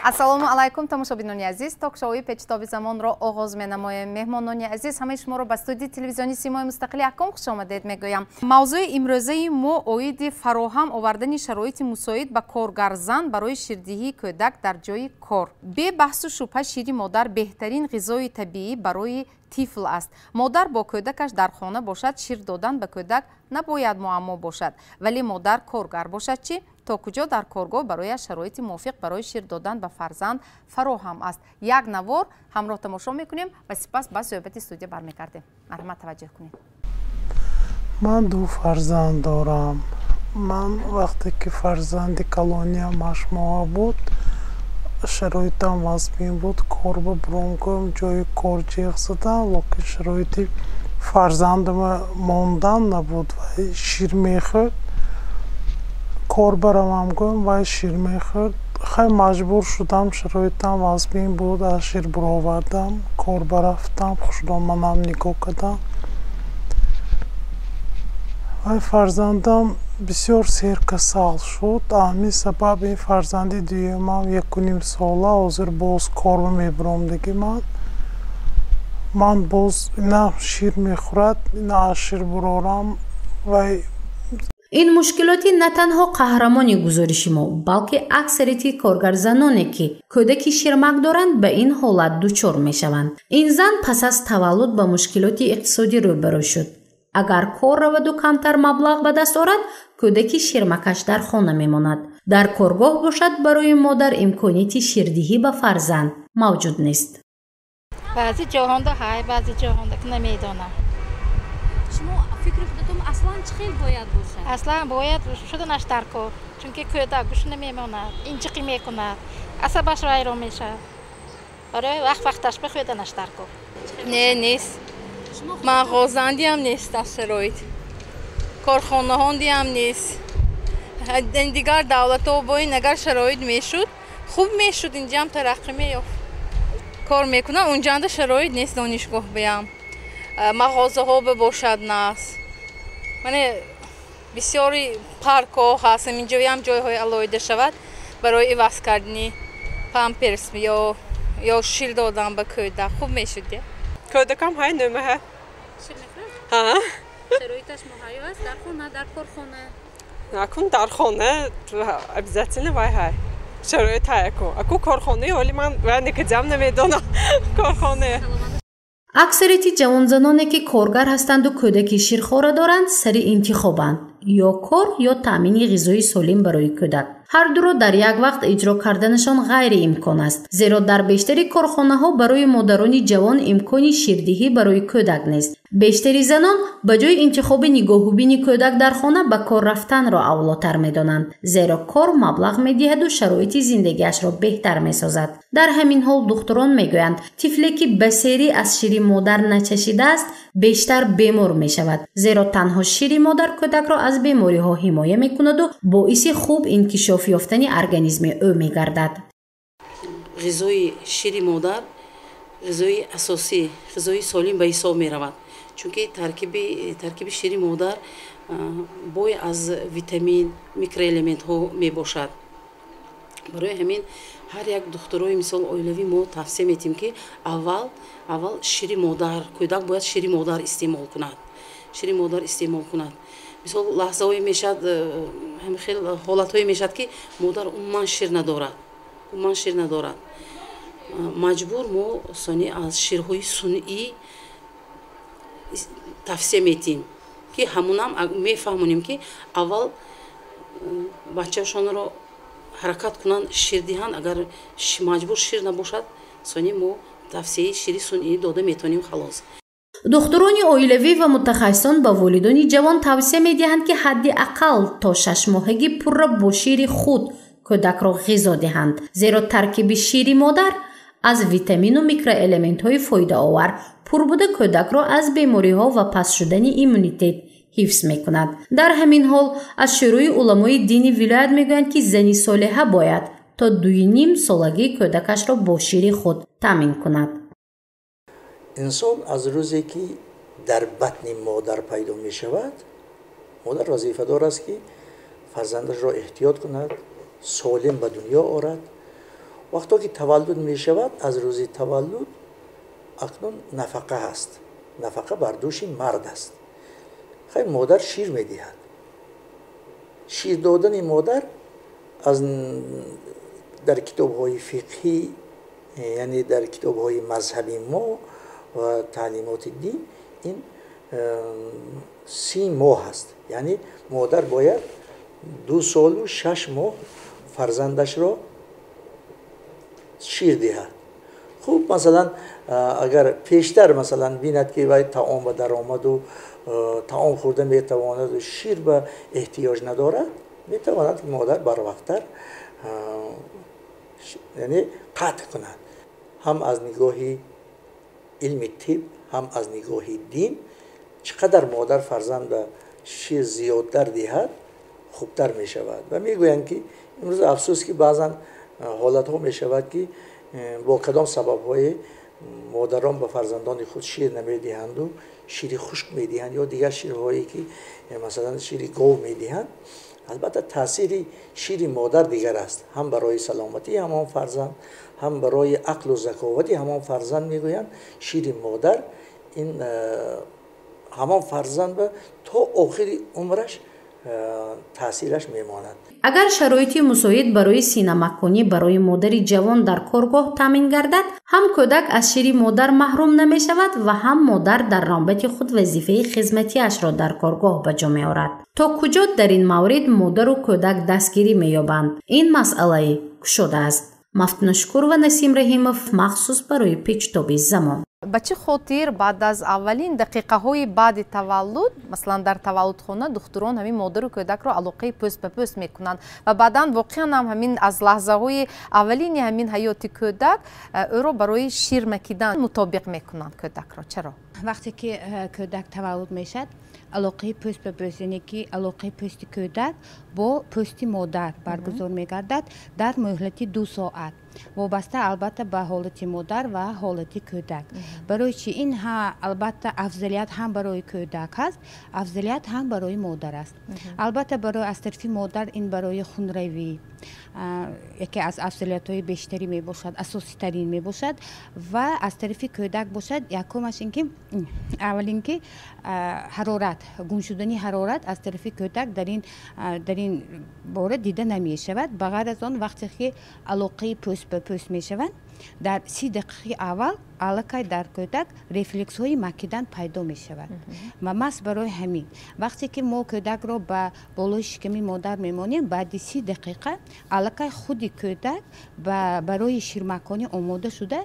Ассалому алайкум, тамошобинони азиз. Ток-шоуи Печитоби замонро оғоз менамоем. Меҳмонони азиз, ҳамаи шуморо ба студияи телевизиони Симои Мустақили Аҳком хуш омадед мегӯям. Мавзӯи имрӯзаи мо оиди фароҳам овардани шароити мусоид ба коргарзан барои ширдиҳии кӯдак дар ҷои кор. Бебаҳсу шубҳа, шири модар беҳтарин ғизои табиӣ барои тифл аст. Модар бо кӯдакаш дар хона бошад, шир додан ба кӯдак набояд муаммо бошад. Вале модар коргар бошад чӣ? То куҷо дар коргоҳ барояш шароити мувофиқ барои шир додан ба фарзанд фароҳам аст? Як навор ҳамроҳ тамошо мекунем ва сипас ба суҳбати студия бармегардем. Марҳамат, таваҷҷӯҳ кунед. Ман ду фарзанд дорам. Ман вақте ки фарзанди калониям 8 моҳа буд, шароитам вазмин буд. Кор ба буронгоҳ, ҷои кор ҷиғ задам, лекин шароити фарзандама мондан набуд. Вай шир мехӯрд. Кор баравам гӯям, вай шир мехӯрд. Хай, маҷбур шудам, шароитам вазмин буд, аз шир буровардам, кор барафтам. Хушдоманам нигоҳ кардам. Вай фарзандам бисёр серкасал шуд. Ҳамин сабаб ин фарзанди дуюмам 1,5 сола, ҳозир боз корба мебуромдагӣ. Ман боз ина шир мехӯрад, ина аз шир бурорам вай. Ин мушкилоти на танҳо қаҳрамони гузориши мо, балки аксарияти коргарзаноне, ки кӯдаки ширмак доранд, ба ин ҳолат дучор мешаванд. Ин зан пас аз таваллуд ба мушкилоти иқтисодӣ рӯбарӯ шуд. Агар кор раваду камтар маблағ ба даст орад, кӯдаки ширмакаш дар хона мемонад. Дар коргоҳ бошад, барои модар имконияти ширдиҳӣ ба фарзанд мавҷуд нест. Баъзе ҷоҳонда ҳай, баъзе ҷоҳонда намедонам. Шумо фикри худатон, аслан чӣ хел бояд бошад? Аслан бояд шуданаш дар кор, чунки кӯдак гӯш намемонад, инҷиқӣ мекунад, асабаш вайрон мешавад. Барои вақт вақташ ба хӯданаш дар кор. Не, нест. Мағозандиам нест, аз шароит корхонаҳондиам нест. Дигар давлатҳо бо ин агар шароит мешуд, хуб мешуд, инҷаам тараққӣ меёфт. Кор мекунам, унҷанда шароит нест. Донишгоҳ биям, мағозаҳо бошад, нас мане бисёри паркҳо ҳаст. Инҷоям ҷойҳои алоҳида шавад барои иваз кардани памперс ё шир додан ба кӯдак, хуб мешуд. Кӯдакам ҳай, 9 моҳа. Шир мехӯрад? Шароиташ муҳайё аст дар хона, дар корхона? Акун дар хона обязательно вай ҳай, шароит ҳай. Аку корхонаи ҳоли ман вай никаҷам, намедонам корхонае. Аксарияти ҷавонзаноне, ки коргар ҳастанду кӯдаки ширхора доранд, сари интихобанд: ё кор, ё таъмини ғизои солим барои кӯдак. Ҳар дуро дар як вақт иҷро карданашон ғайриимкон аст, зеро дар бештари корхонаҳо барои модарони ҷавон имкони ширдиҳӣ барои кӯдак нест. Бештари занон ба ҷои интихоби нигоҳубини кӯдак дар хона ба кор рафтанро авлотар медонанд, зеро кор маблағ медиҳаду шароити зиндагиашро беҳтар месозад. Дар ҳамин ҳол духтурон мегӯянд, тифле, ки ба серӣ аз шири модар начашидааст, бештар бемор мешавад, зеро танҳо шири модар кӯдакро аз бемориҳо ҳимоя мекунаду боиси хуб инкишоф ёфтани организми ӯ мегардад. Ғизои шири модар ғизои асосӣ, ғизои солим ба ҳисоб меравад, чунки таркиби шири модар бой аз витамин, микроэлементҳо мебошад. Барои ҳамин ҳар як духтурои, мисол, оилавӣ мо тавсия метиҳем, ки аввал шири модар, кӯдак бояд шири модар истеъмол кунад, шири модар истеъмол кунад. Мисол, лаҳзаҳое мешавад, ҳамин хел ҳолатҳое мешавад, ки модар умуман шир надорад, умуман шир надорад. Маҷбур мо сони аз ширҳои сунъӣ тавсия метиҳем, ки ҳамунам мефаҳмонем, ки аввал бачаашонро ҳаракат кунанд, шир диҳанд. Агар маҷбур шир набошад, сони мо тавсияи шири сунъӣ дода метавонем, халос. Духтурони оилавӣ ва мутахассисон ба волидони ҷавон тавсия медиҳанд, ки ҳадди ақал то 6 моҳагӣ пурра бо шири худ кӯдакро ғизо диҳанд, зеро таркиби шири модар аз витамину микроэлементҳои фоидаовар пур буда, кӯдакро аз бемориҳо ва паст шудани иммунитет ҳифз мекунад. Дар ҳамин ҳол аз Шӯрои уламои дини вилоят мегӯянд, ки зани солиҳа бояд то 2,5 солагӣ кӯдакашро бо шири худ таъмин кунад. Инсон аз рӯзе ки дар батни модар пайдо мешавад, модар вазифадор аст, ки фарзандашро эҳтиёт кунад, солим ба дунё орад. Вақто ки таваллуд мешавад, аз рӯзи таваллуд акнун нафақа ҳаст, нафақа бар дӯши мард аст. Хай, модар шир медиҳад. Шир додани модар аз дар китобҳои фиқҳӣ, яъне дар китобҳои мазҳаби мо ва таълимоти дин, ин 30 моҳ аст. Яъне модар бояд 2 солу 6 моҳ фарзандашро шир диҳад. Хуб, масалан, агар пештар, масалан, бинад, ки вай таом ба даромаду таом хӯрда метавонаду шир ба эҳтиёҷ надорад, метавонад модар барвақттар, яъне қатъ кунад. Ҳам аз нигоҳи илми тиб, ҳам аз нигоҳи дин, чӣ қадар модар фарзанд ба шир зиёдтар диҳад, хубтар мешавад. Ва мегӯянд, ки имрӯз, афсӯс, ки баъзан ҳолатҳо мешавад, ки бо кадом сабабҳое модарон ба фарзандони худ шир намедиҳанду шири хушк медиҳанд ё дигар ширҳое, ки масалан шири гов медиҳанд. Албатта, таъсири шири модар дигар аст, ҳам барои саломатии ҳамон фарзанд, ҳам барои ақлу заковати ҳамон фарзанд. Мегӯянд, шири модар ин ҳамон фарзанд то охири умраш таъсираш мемонад. Агар шароити мусоид барои синамаконӣ барои модари ҷавон дар коргоҳ таъмин гардад, ҳам кӯдак аз шири модар маҳрум намешавад ва ҳам модар дар навбати худ вазифаи хизматиашро дар коргоҳ ба ҷо меорад. То куҷо дар ин маврид модару кӯдак дастгирӣ меёбанд, ин масъалаи кушода аст. Мафтуна Шукурова, Насим Раҳимов, махсус барои Печтоби замон. Ба чӣ хотир баъд аз аввалин дақиқаҳои баъди таваллуд, масалан, дар таваллудхона духтурон ҳамин модару кӯдакро алоқаи пӯст ба пӯст мекунанд ва баъдан воқеан ҳам ҳамин аз лаҳзаҳои аввалини ҳамин ҳаёти кӯдак ӯро барои шир макидан мутобиқ мекунанд кӯдакро? Чаро? Вақте ки кӯдак таваллуд мешавад, алоқаи пӯст ба пӯст, яъне ки алоқаи пӯсти кӯдак бо пӯсти модар баргузор мегардад дар муҳлати 2 соат, вобаста, албатта, ба ҳолати модар ва ҳолати кӯдак. Барои чи ин? Албатта, афзалият ҳам барои кӯдак ҳаст, афзалият ҳам барои модар аст. Албатта, барои аз тарафи модар ин барои хунравӣ яке аз афзалиятҳои бештарӣ мебошад, асоситарин мебошад, ва аз тарафи кӯдак бошад, якумаш ин ки, аввалин ки, ҳарорат, гум шудани ҳарорат аз тарафи кӯдак дар ин бора дида намешавад. Ба ғайр аз он, вақте ки алоқаи пӯст ба пӯст мешаванд, дар 30 дақиқаи аввал аллакай дар кӯдак рефлексҳои макидан пайдо мешавад. Ва маҳз барои ҳамин, вақте ки мо кӯдакро ба болои шиками модар мемонем, баъди 30 дақиқа аллакай худи кӯдак барои ширмаконӣ омода шуда,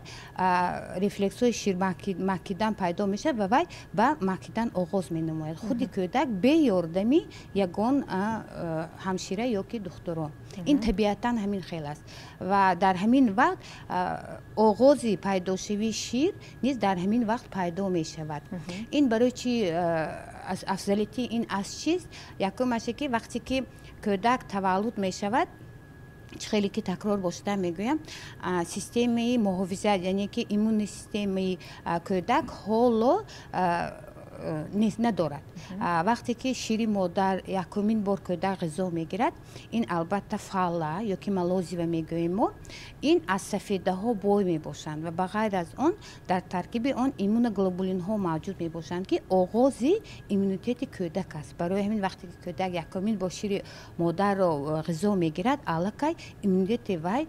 рефлексҳои ширмакидан пайдо мешавад ва вай ба макидан оғоз менамояд, худи кӯдак, бе ёрдами ягон ҳамшира ё ки духтурон. Ин табиатан ҳамин хел аст ва дар ҳамин вақт оғози пайдошавии шир низ дар ҳамин вақт пайдо мешавад. Ин барои чи афзалияти ин аз чист? Якумаше ки, вақте ки кӯдак таваллуд мешавад, чӣ хеле ки такрор бошада мегӯям, системаи муҳофизат, яъне ки иммунный системаи кӯдак ҳоло низ надорад. Вақте ки шири модар якумин бор кӯдак ғизо мегирад, ин, албатта, фала ё ки молозиво мегӯем мо, ин аз сафедаҳо бой мебошанд ва ба ғайр аз он дар таркиби он иммуноглобулинҳо мавҷуд мебошанд, ки оғози иммунитети кӯдак аст. Барои ҳамин, вақте ки кӯдак якумин бор шири модарро ғизо мегирад, аллакай иммунитети вай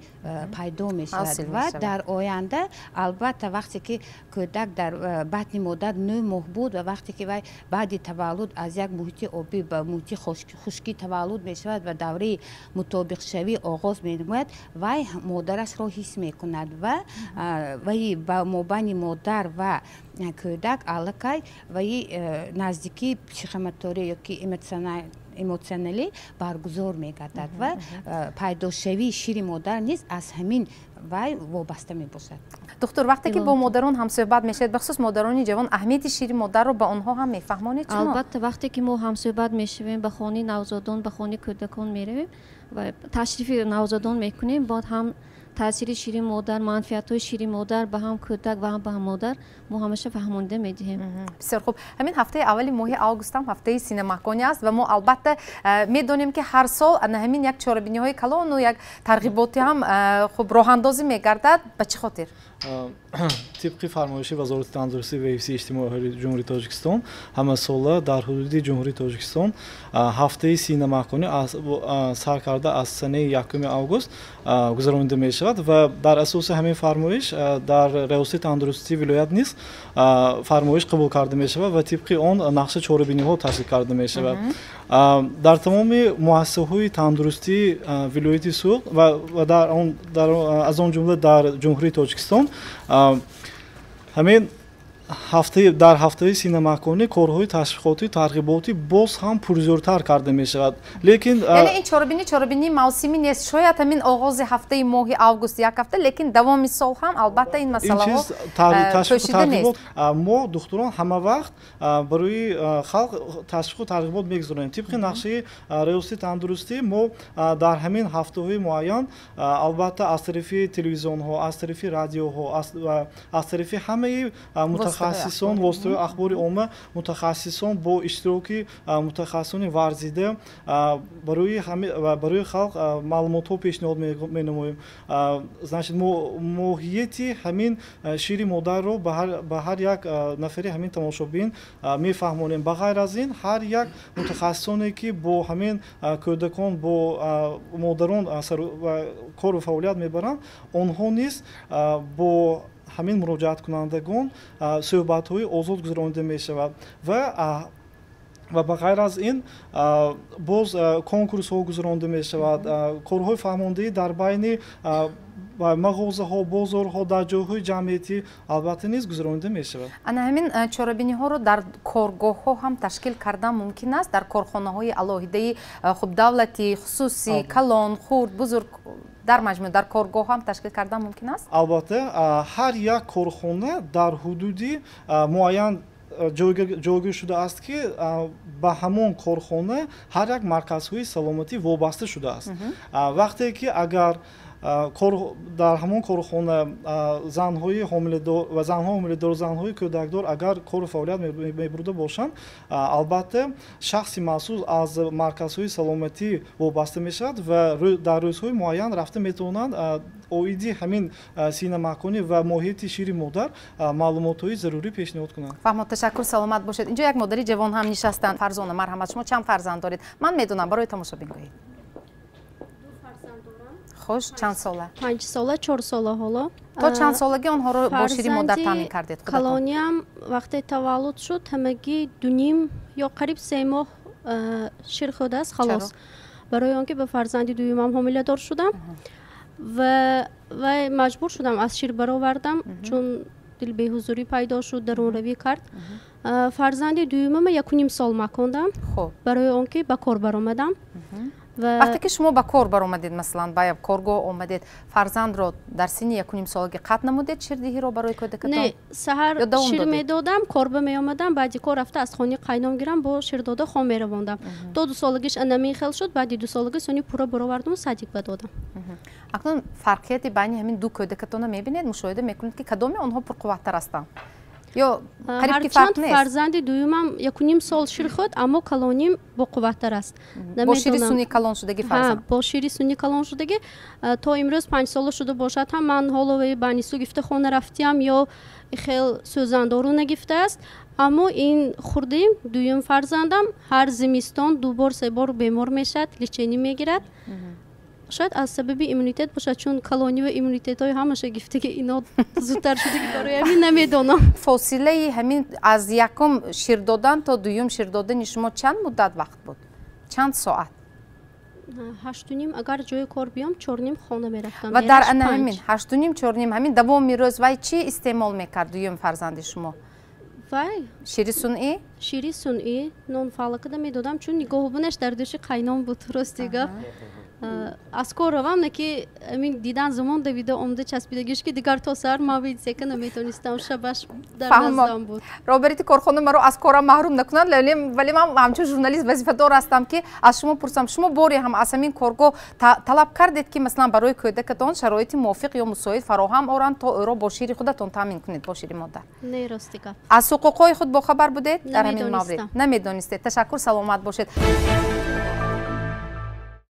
пайдо мешавад. Ва дар оянда, албатта, вақте ки кӯдак дар батни модар 9 моҳ буд ва вақте ки вай баъди таваллуд аз як муҳити обӣ ба муҳити хушкӣ таваллуд мешавад ва давраи мутобиқшавӣ оғоз менамояд, вай модарашро ҳис мекунад ва вай ба мобайни модар ва кӯдак аллакай ваи наздикии психомоторӣ ё ки эмотсионалӣ баргузор мегардад ва пайдошавии шири модар низ аз ҳамин вай вобаста мебошад. Духтур, вақте ки бо модарон ҳамсӯҳбат мешавед, бахусус модарони ҷавон, аҳамияти шири модарро ба онҳо ҳам мефаҳмонед шумо? Албатта, вақте ки мо ҳамсӯҳбат мешавем, ба хонаи навзодон, ба хонаи кӯдакон меравем ва ташрифи навзодон мекунем, бояд ҳам Таъсири шири модар, манфиатҳои шири модар ба ҳам кӯдак ва ҳам ба ҳам модар мо ҳамеша фаҳмонда медиҳем. Бисёр хуб. Ҳамин ҳафтаи аввали моҳи август ҳам ҳафтаи синамаҳконӣ аст ва мо албатта медонем, ки ҳар сол ана ҳамин як чорабиниҳои калону як тарғиботӣ ҳам хуб роҳандозӣ мегардад. Ба чӣ хотир? Тибқи фармоиши Вазорати тандурустӣ ва ҳифзи иҷтимоии аҳолии Ҷумҳурии Тоҷикистон, ҳамасола дар ҳудуди Ҷумҳурии Тоҷикистон ҳафтаи синамаҳконӣ сар карда аз санаи 1 август гузаронида мешавад ва дар асоси ҳамин фармоиш дар Раёсати тандурустии вилоят низ фармоиш қабул карда мешавад ва тибқи он нақша чорабиниҳо ташкил карда мешавад. Дар тамоми муассисаҳои тандурустии вилояти Суғд ва аз он ҷумла дар Ҷумҳурии Тоҷикистон ҳамин дар ҳафтаи синамаҳконӣ корҳои ташвиқотӣ, тарғиботӣ боз ҳам пурзӯртар карда мешавад. Лекин яъне ин чорабинӣ чорабинии мавсимӣ нест, шояд ҳамин оғози ҳафтаи моҳи август як ҳафта, лекин давоми сол ҳам албатта ин масъалаҳо пӯшида нест. Мо духтурон ҳама вақт барои халқ ташвиқу тарғибот мегузаронем. Тибқи нақшаи Раёсати тандурустӣ мо дар ҳамин ҳафтаҳои муайян албатта аз тарафи телевизионҳо, аз тарафи радиоҳо, аз тарафи ҳамаи мутахассисон, воситаҳои ахбори омма, мутахассисон бо иштироки мутахассисони варзида барои халқ маълумотҳо пешниҳод менамоем. Значит, моҳияти ҳамин шири модарро ба ҳар як нафари ҳамин тамошобин мефаҳмонем. Ба ғайр аз ин, ҳар як мутахассисоне, ки бо ҳамин кӯдакон, бо модарон кору фаъолият мебаранд, онҳо низ бо ҳамин муроҷиаткунандагон суҳбатҳои озод гузаронида мешавад ва ба ғайр аз ин боз конкурсҳо гузаронида мешавад, корҳои фаҳмондагӣ дар байни мағозаҳо, бозорҳо, дар ҷойҳои ҷамъиятӣ албатта низ гузаронида мешавад. Ана ҳамин чорабиниҳоро дар коргоҳҳо ҳам ташкил кардан мумкин аст? Дар корхонаҳои алоҳидаи хуб давлатӣ, хусусӣ, калон, хурд, бузург, дар маҷмӯъ дар коргоҳ ҳам ташкил кардан мумкин аст? Албатта, ҳар як корхона дар ҳудуди муайян ҷойгир шудааст, ки ба ҳамон корхона ҳар як марказҳои саломатӣ вобаста шудааст. Вақте ки агар дар ҳамон корхона занҳои ҳомиладор ва занҳои ҳомиладор, занҳои кӯдакдор агар кору фаъолият мебурда бошанд, албатта шахси масъул аз марказҳои саломатӣ вобаста мешавад ва дар рӯзҳои муайян рафта метавонанд оиди ҳамин синамаҳконӣ ва моҳияти шири модар маълумотҳои зарурӣ пешниҳод кунанд. Фаҳмод, ташаккур, саломат бошед. Инҷо як модари ҷавон ҳам нишастанд. Фарзона, марҳамат, шумо чанд фарзанд доред? Ман медонам, барои тамошобин гӯед. Хуш, чанд сола? 5 сола, 4 сола ҳоло. То чанд солагӣ онҳоро бо шири модар таъмин кардед худатон? Калониям вақте таваллуд шуд, ҳамагӣ 2.5 ё қариб 3 моҳ шир хӯрдааст, халос. Барои он ки ба фарзанди дуюмам ҳомиладор шудам ва маҷбур шудам аз шир баровардам, чун дилбеҳузурӣ пайдо шуд, дарунравӣ кард. Фарзанди дуюмама 1.5 сол макондам, барои он ки ба кор баромадам. Вақте ки шумо ба кор баромадед, масалан, ба коргоҳ омадед, фарзандро дар синни 1.5 солагӣ қатъ намудед ширдиҳиро барои кӯдакатон? Не, саҳар шир медодам, корба меомадам, баъди кор рафта аз хони қайном гирам, бо ширдода хом меравондам. То 2 солагиш анамин хел шуд, баъди 2 солагӣ сони пурра баровардам, садик ба додам. Акнун фарқияти байни ҳамин ду кӯдакатонро мебинед, мушоҳида мекунед, ки кадоме онҳо пурқувваттар ҳастанд? Ё қариб ки фарқ нест? Фарзанди дуюмам 1.5 сол шир хӯрд, аммо калоним боқувваттар аст. Бо шири сунъӣ калон шудагӣ фарзанд? Бо шири сунъӣ калон шудагӣ. То имрӯз 5 сола шуда бошад ҳам ман ҳоло ба нису гифта хона рафтиам ё хел сӯзандору нагифтааст. Аммо ин хурдим, дуюм фарзандам ҳар зимистон 2 бор 3 бор бемор мешавад, лечение мегирад. Шояд аз сабаби иммунитет бошад, чун калонӣ ва иммунитетҳои ҳамаша гифтаги ино зудтар шудаги, барои ҳамин намедонам. Фосилаи ҳамин аз якум шир додан то дуюм шир додани шумо чанд муддат вақт буд? Чанд соат? 8:30 агар ҷои кор биём, 4:30 хона мерафтам. Ва дар ана ҳамин 8:30 4:30 ҳамин давоми рӯз вай чӣ истеъмол мекард дуюм фарзанди шумо? Вай шири сунъӣ? Шири сунъӣ, нон фалакада медодам, чун нигоҳубинаш дар дӯши қайном буд, рости гап. Аз кор равам, не ки амин дидан замон давида омда часпидагиш, ки дигар то саҳар ман видсека наметонистам, шабаш дар наздам буд. Роҳбарити корхона маро аз корам маҳрум накунанд, вале ман ҳамчун журналист вазифадор ҳастам, ки аз шумо пурсам: шумо боре ҳам аз ҳамин коргоҳ талаб кардед, ки масалан барои кӯдакатон шароити мувофиқ ё мусоид фароҳам оранд, то ӯро бо шири худатон таъмин кунед, бо шири модар? Не, рости гап. Аз ҳуқуқҳои худ бохабар будед дар ҳамин маврид? Намедонистед. Ташаккур, саломат бошед.